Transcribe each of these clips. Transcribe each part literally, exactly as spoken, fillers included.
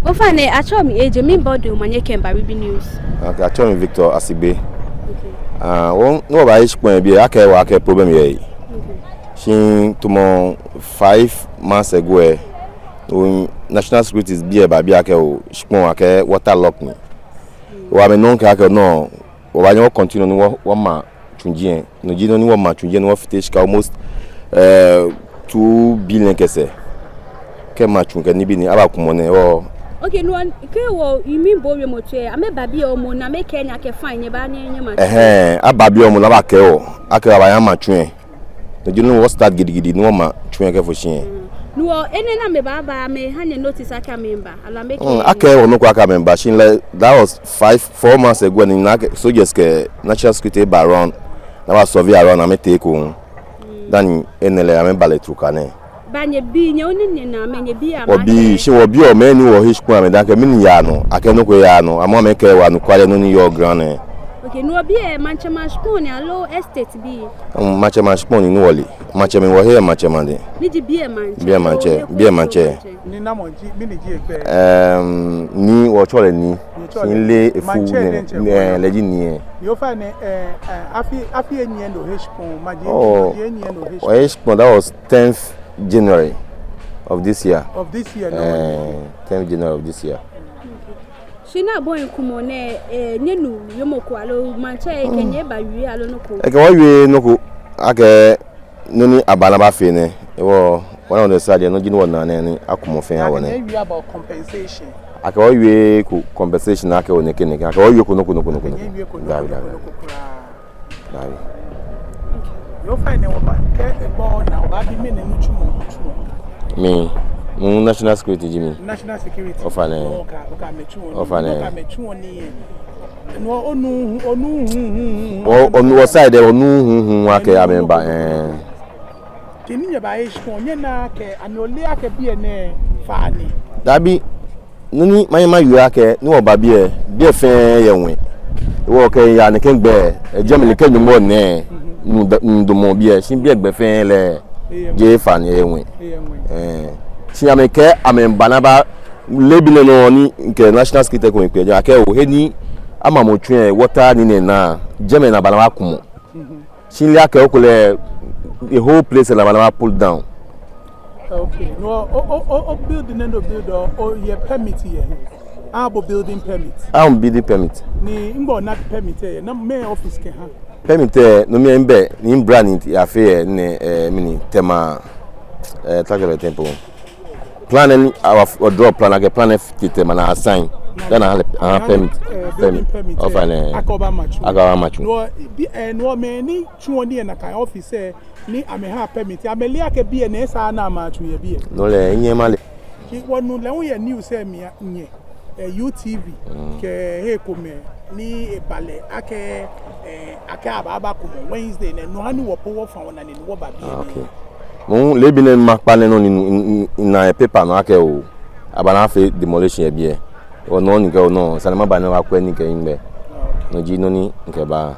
Ofainɛ, atsɛɔ mi Eje, miiba odɛŋ omanye kɛ Mibaa Ribi News. Okay, atsɛɔ mi Victor Asigbe. Okay. Ah, wɔ, ni wɔbaye shikpɔŋ yɛ biɛ, akɛɛ wɔ akɛ problem yɛ he. Okay. Shi tamɔ five months ago lɛ, wɔ National Security biɛ ba biɛ akɛ oo, shikpɔŋ akɛ water lock ni. Wɔ amɛnɔ kɛɛ akɛ no, wɔbaanyɛ wɔ continue ni wɔ, wɔma tsuji lɛ. No ji nɔ ni wɔma tsuji lɛ ni wɔfite shika almost, eh, two billion kɛ sɛɛ. Kɛ ma tsu kɛ nibii ni abakumɔ nɛɛ wɔ. Okay, no, kɛ wɔ, miibo wiemɔ tsɛ, amɛba biɛ, mɔ ni amɛkɛɛ nyɛ akɛ fine, nyɛba ni nyɛma tsu. Ɛhɛɛ, aba biɛ mɔ ni abakɛɛ wɔ akɛ abaaya ama tsu lɛ. No ji nɔ ni wɔ start gidigidi ni wɔma tsu lɛ kɛfɔ shi lɛ. Mm. No hewɔ, enɛ ni amɛbaaba, amɛha nyɛ notice akɛ amɛmiiba, aloo amɛkɛɛ? Mm, akɛɛ wɔ nɔ ko akɛ amɛmiiba, shi lɛ, that was five, four months ago, ni ana akɛ soldiers kɛ National Security ba around, ni aba survey around, amɛtee ekoŋŋ. Mm. Dani enɛ lɛ amɛba lɛ trukaa nɛɛ. Ba nyɛbii, nyɛ hu nyɛna amɛ, nyɛbii amɛ? Wɔbii, shi wɔbiɔ mɛi ni wɔhe shikpɔŋ amɛdɛŋ akɛ mɛni yaa nɔ, akɛ nɔ ko yaa nɔ, amɛ amɛkɛɛ wɔ anɔkwale nɔ ni yɔɔ ground lɛ. Okay, no hewɔ biɛ maŋtsɛmɛi ashikpɔŋ ni aloo estate bii? Mm, maŋtsɛmɛi ashikpɔŋ ni, ni wɔle. Maŋtsɛmɛi, wɔhe yɛ maŋtsɛmɛi adɛŋ. Ni ji biɛ maŋtsɛ? Biɛ maŋtsɛ, biɛ maŋtsɛ. Ni namɔ ji, mɛni ji egbɛi? Ehm, Nii, wɔtsɛɔ lɛ Nii. Ni wɔtsɛɔ lɛ Nii. Shi lɛ efu maŋtsɛ nɛɛ, diɛŋtsɛ, eh, lɛ ji Nii lɛ. Ni ofainɛ, eh, eh, afi, afi enyiɛ ni ohe shikpɔŋ, maji, oh, enyiɛ ni ohe shikpɔŋ. Wɔhe shikpɔŋ, that was tenth January of this year. Of this year, no. Eh, tenth January of this year. Shi ni abɔi kumɔ nɛɛ, eh, nyɛnu wiemɔ ko aloo maŋtsɛ lɛ ekɛ nyɛ eba wie aloo nɔ ko? Ekɛ wɔ wie nɔ ko akɛ nɔ ni aba ni abafee nɛɛ. Hewɔ, wɔnaa wɔnɔ sane lɛ, no ji nɔ ni wɔna nɛɛ ni akumɔ fɛɛ aha wɔ nɛɛ. Akɛ nyɛ wie about compensation? Akɛ wɔ wie eko compensation akɛ oo nɛkɛ nɛkɛ. Akɛ wɔ wie eko nɔ ko nɔ ko nɔ ko nɔ ko. Akɛ nyɛ wie eko nɔ ko nɔ ko nɔ ko. Dabi, dabi, dabi. Dabi. Yoo, ofainɛ, wɔbaakɛ egbɔ naa, wɔbaabi mɛni nitsumɔ otsuɔ. Mi, mi National Security ji mi. National Security. Ofainɛ. Okɛ, okɛ amɛ tsuɔ nii. Ofainɛ. Okɛ amɛ tsuɔ nii. No, onu, onu, hu, hu, hu, hu. O, onu, wɔ side lɛ, onu, hu, hu, akɛ amɛba, eh. Kɛ ni nyɛbaye shikpɔŋ, nyɛnaaa akɛ, ani oleee akɛ biɛ nɛɛ fa ni? Dabi, nɔ ni manyɛ mawie akɛ, ni wɔba biɛ, biɛ fɛɛ yɛ ŋwɛi. Hewɔ kɛya nɛkɛ gbɛ, eh, jɛmɛ nɛkɛ nyɔŋmɔ nɛɛ, nu da-, nu damɔ biɛ, shi biɛ gbɛ fɛɛ lɛ, jeee fa ni, eyɛ ŋwɛi. Eyɛ ŋwɛi. Eh, shi amɛkɛɛ amɛba ni aba, leebi nɛɛ nɔ ni mikɛ National Security ko mikpe jɛmɛ akɛ oo, he ni amamɔ tsu lɛ, water ni nɛɛ naa, jɛmɛ ni aba ni abakumɔ. Mhm. Shi lɛ akɛ ekolɛ, the whole place lɛ aba ni aba pull down. Okay. No, o, o, o, o build nɛɛ ni obuild lɛ, oyɛ permit yɛ he? Aha bo building permit? Aha mi building permit. Ni nɛgbɛ ona permit lɛ yɛ? Ni mɛɛ office kɛha? Permit lɛ, no mli lɛ mibɛ, ni mibra ni miyafee yɛ nɛɛ, eh, mɛni, Tema, eh, Takeley Temple. Plan lɛ ni, awa, wɔ draw plan, akɛ plan lɛ fite Tema ni a sign. Then aha lɛ, aha permit. Eh, building permit. Permit, eh. Ofainɛ. Akɛ obama tsu. Akɛ obama tsu. No, bi, eh, no mɛi ni tsuɔ nii yɛ nakai office lɛ, ni amɛha permit, amɛle akɛ biɛ nɛɛ esaaa ni ama tsu yɛ biɛ? No lɛ, minyɛŋ male. Shi wɔnu lɛ hu yɛ news lɛ mli nyɛ, eh, U T V, mm, kɛ hei komɛi ni eba lɛ akɛ, eh, akɛ abaaba kumɔ Wednesday nɛɛ, no ha ni wɔ po wɔfa wɔnane ni wɔba biɛ nɛɛ. Ah, okay. Moŋ leebi nɛɛ makpa nɛɛ nɔ ni, ni, ni, mina yɛ paper nɔ akɛ oo, aba ni afee demolition yɛ biɛ. Hewɔ no ni mikɛɛ oo no, esa ni maba ni makwɛ ni mikɛ migbɛ. Ah, okay. No ji nɔ ni mikɛba.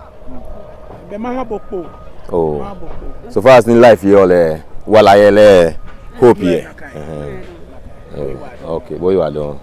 Bɛ maha bo kpo. Oh. Maha bo kpo. So far as ni life yɔɔ lɛ, wala yɛ lɛ, hope yɛ. Ɛhɛɛ. Eh, okay, bo oyiwaladɔŋŋ.